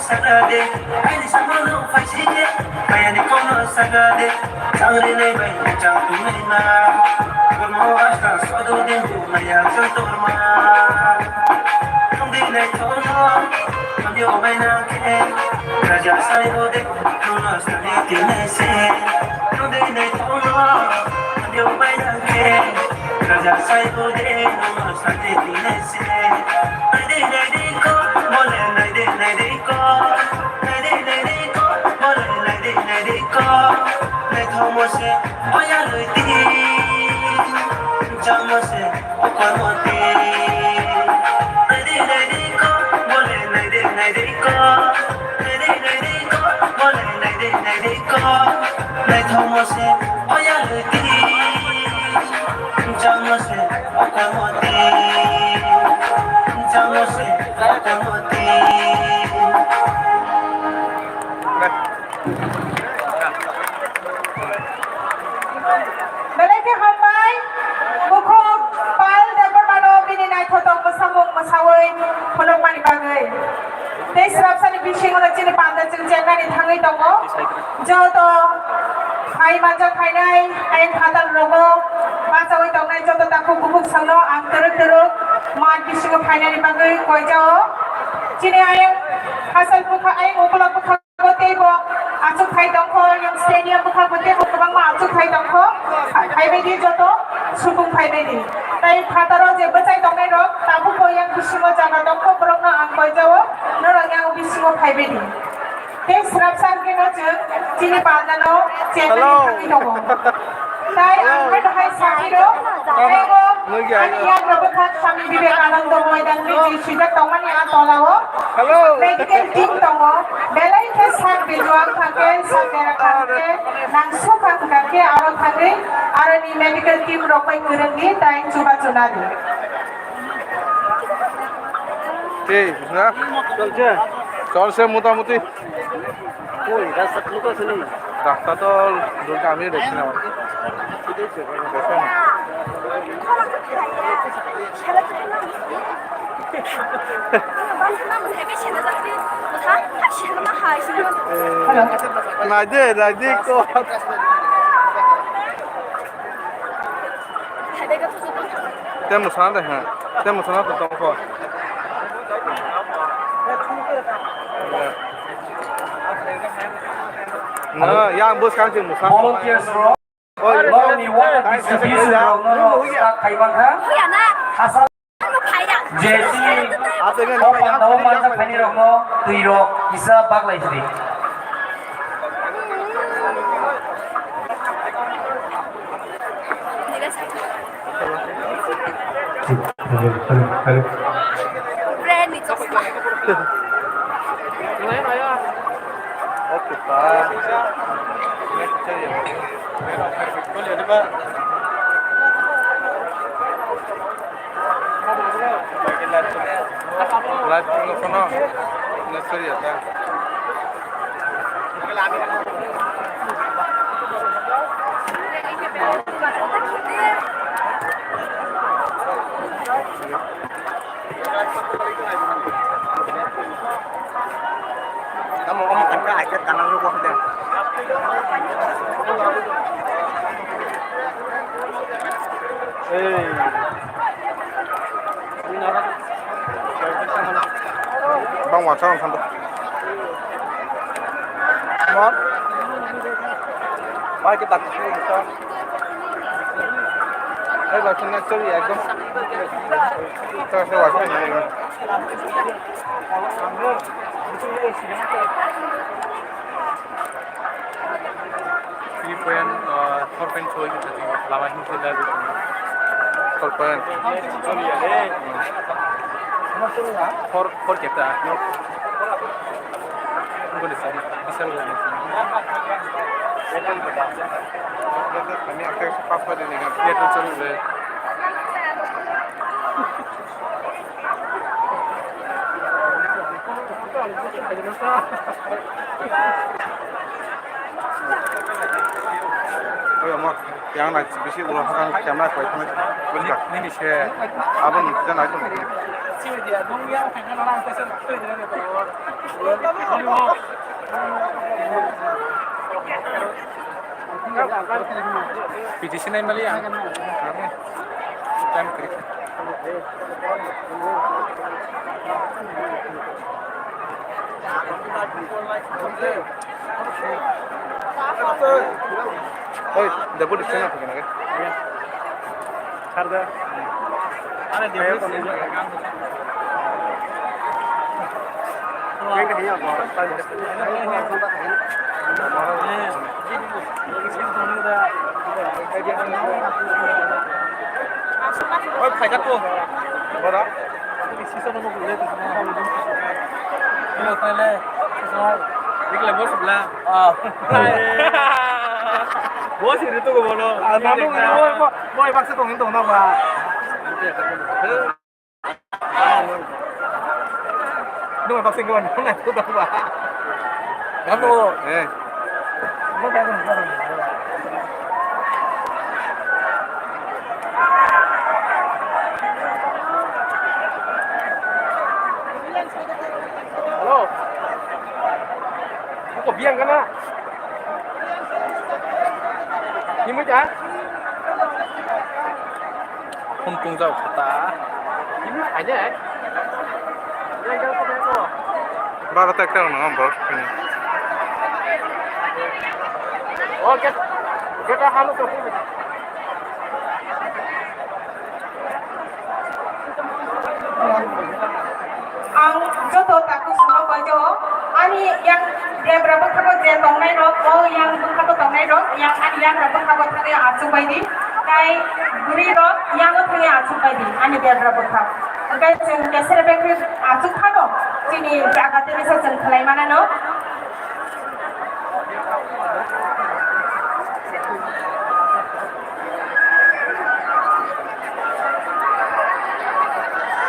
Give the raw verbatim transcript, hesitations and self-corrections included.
Sakade, aini samano phaiside, mayani kono sakade, changrinai bai chang tunai na. Kono asta sodo de maya chang torma. Tungdi nai tono, tungdi obai na ke, raja sai ode, kono sani tinai se. Tungdi nai tono, tungdi obai na ke, raja sai ode, kono sani tinai se. Nai de nai de ko, bole nai de nai de ko. Naidi naidi ko, bole naidi naidi ko. Naithokmo se, oya loi di. Jamo se, okormo di. Naidi naidi ko, bole naidi naidi ko. Naidi naidi ko, bole naidi naidi ko. Naithokmo se, oya loi di. Jamo se, okormo di. Jamo se, okormo di. Belai khe hambai, Mukhuk Pal Debbarmano bini naithotok mwsamung mwsawi phunukmani bagwi. Tei swrapsani bisingo chini panda chwng chengnani thangwi tongo. Joto phai manjak phainai ayang phatar rogo bachawi tongnai joto takhuk bukhuk sangno ang twrwk twrwk mat bisingo phainani bagwi koijao. Chini ayang hasal bwkha ayang ukulok bwkha. Teibo achuk thai tongkho, yang stadium bwkha bo teibo kwbangma achuk thai tongkho. Phaibaidi joto supung phaibaidi. Tai phataro je bwchai tongnai rok tabukbo yang bisingo jaga tongkho, borokno ang koijao, norok yang bisingo phaibaidi. Tei swrapsa hwnkhe no chwng chini pandano chengnani thangwi tongo. Tai ang hai bahai sakiro, teibo ani yagra bwkha Swami Vivekananda Moidan ni je swijak tongmani a tolao medical team tongo, belai khe sak bijuang thangkhe, sak bera thangkhe, nang sukha thangkhe, aro thangwi aroni medical team rok bai kwrwngdi tai chuba chunadi. Tei, na? Chol se, chol se, mota moti. Koi, rasta to luka se nahi. Rasta to luka ami dekhi na. Dekhi na. Hello. Nai de, nai de ko. Te mwsana de ha. Te mwsana to tongkho. Na, yang bwskang se mwsana. Volunteers rok, oi, borokni water distribution rok no start khai mankha. Hasal J C, o pandao manjak phaini rokno twi rok kisa baklai sidi. Brand ni chosma. Light no kono, no soriya ta. Tamo omo kanta aja kanang yo boh de. Bang wacha ang santo. Mar. Bai ke tak. Ei, bai, next story, ekdom. Three point, uh, four point two lama himse la. Four point. Four, four kepta. Boleh sih, bisa boleh sih. Ini aku papa dia dengan dia tu cari boleh. Omo yang nai bisi ulo hakan camera koi thangwi bujka. Nini se abo ni kisa nai tong. P T C nai mali ang. Time kri. Oi, deputy sena phagina ke? Sarda. Are deputy sena. Oi, phaikha to. Bora. Sisa no mo le. Hello, tale. Sisa. Dikle boss bla. Ah. Boss ini tuh bono. Ah, namu mo mo mo baksa tong tong na ba. Dua baksa gua nang na tuh ba. Kamu. Eh. Hello. Buko biyang kana? Himui ja? Khum tungjago kha ta. Himui khaide? Bara ta ekta rwna ang borok phini. O gate, gate o halo to. Ang joto takhuk songno koijago, ani yang debra bwkhago je tongnai rok, o yang bwkhago tongnai rok, yang ani yagra bwkhago thangwi achuk bai di, tai bwrwi rok yango thangwi achuk bai di, ani debra bwkha. Hwnkhe chwng kesere bekhe achuk phano chini jaga tebisa chwng khlai manano.